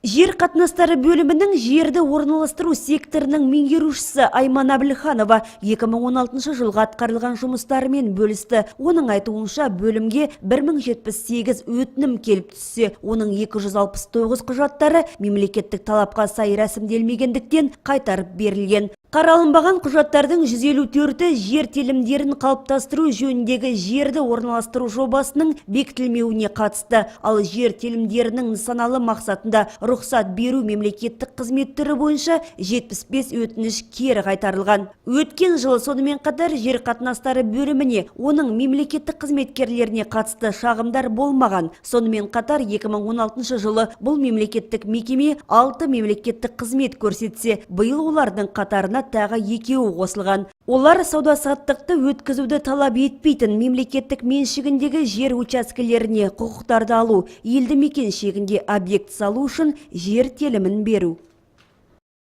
Жер қатынастары бөлімінің жерді орналастыру секторының меңгерушісі Айман Әбілханова 2016 жылғы атқарылған жұмыстарымен бөлісті. Оның айтуынша, бөлімге 1078 өтінім келіп түссе, оның 269 құжаттары мемлекеттік талапқа сай рәсімделмегендіктен қайтарып берілген. Қаралынбаған құжаттардың 154-і жер телімдерін қалыптастыру жөніндегі жерді орналастыру жобасының бекітілмеуіне қатысты. Ал жер телімдерінің нысаналы мақсатында рұқсат беру мемлекеттік қызмет түрі бойынша 75 өтініш кері қайтарылған. Өткен жылы сонымен қатар жер қатынастары бөліміне, оның мемлекеттік қызметкерлеріне қатысты шағымдар болмаған. Сонымен қатар 2016 жылы бұл мемлекеттік мекеме 6 мемлекеттік қызмет көрсетсе, биыл олардың қатарына тағы екеуі қосылған. Олар сауда-саттықты өткізуді талап етпейтін мемлекеттік меншігіндегі жер учаскелеріне құқықтарды алу, елді мекен шегінде объект салу үшін жер телімін беру.